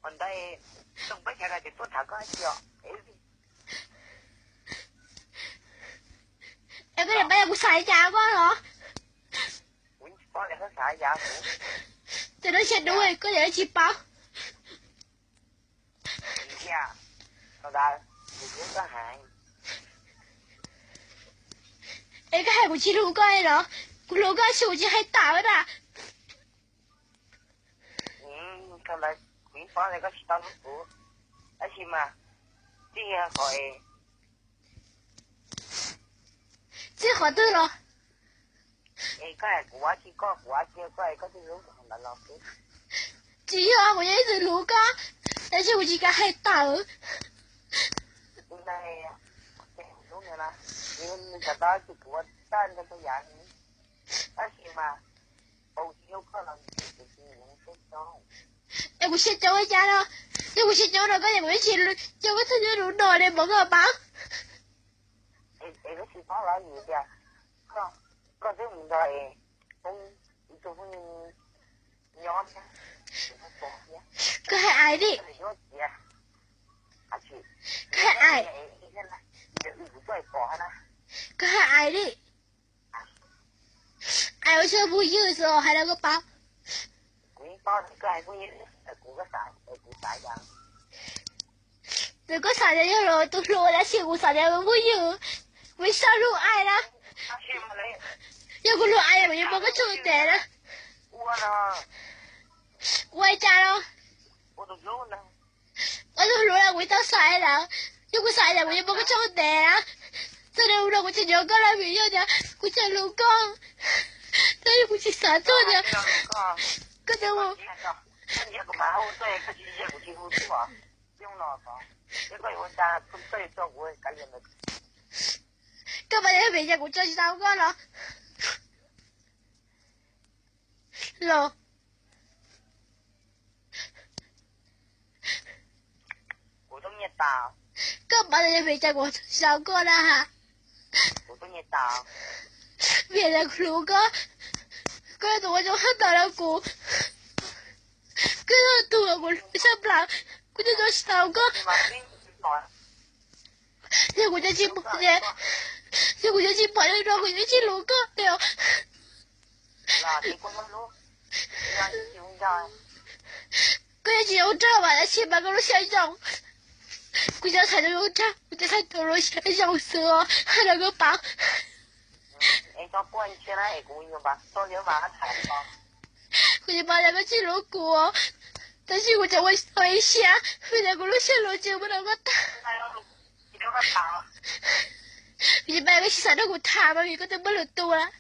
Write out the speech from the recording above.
Ua ntawd, es koj niam pab yog kuv xav li cas koj los? Ces no xyov dub koj yam tsis paub. Es koj hais kuv tsis hlub koj los? Kuv hlub koj tab sis kuv tsis hais tawm na. Txij qhov twg los? Tsis yog, kuv yeej ib txwm hlub koj, tab sis kuv tsis kam hais tawm. Es kuv siab coob ua cas no? Yog kuv siab coob no koj yeej, kuv yeej tsis coj koj tuaj nyob lub no li mov koj paub. Koj hais aim li. Koj hais aim. Koj hais aim li. Aim ua tsaug phooj ywg xwb hais rau koj paub. Tus koj xav tias yog los tus hlub tab sis kuv xav tias phooj ywg, kuv xav hlub aim na. Yog kuv hlub aim kuv yuav muab koj tso tes na. Ua cas los? Koj tus hlub los kuv tau xav lawm. Yog kuv xav tias kuv yuav muab koj tso tes na. Txog li no kuv tseem nco koj los vim yog tias kuv tseem hlub koj. Tab yog kuv tsis xav txog tias koj tseem ua Koj paub yog vim yog kuv tso tsis tau koj los? Los koj paub yog vim cas kuv tso tsis tau koj na ha? Vim yog kuv hlub koj, koj yog tus ua zoo tshaj plaws rau kuv, koj yog tus uas kuv hlub tshaj plaws, kuv tso tsis tau koj. Yog kuv cov tsis pom, yog kuv cov tsis pom li no kuv yeej tsis hlub koj li os. Koj yeej tsis zoo rau mas tab sis mas koj lub siab zoo. Kuv cov txhais zoo rau, kuv cov txhais zoo lub siab zoo xwb os, hais rau koj paub. Kuv tsis paub tias koj tsis hlub kuv, tab sis kuv cov ua tau ib siab vim tias kuv lub siab hluas ces ua rau koj tag. Kuv tsis paub koj tsis xav nrog kuv tham mas vim koj twb muaj lwm tus lawm.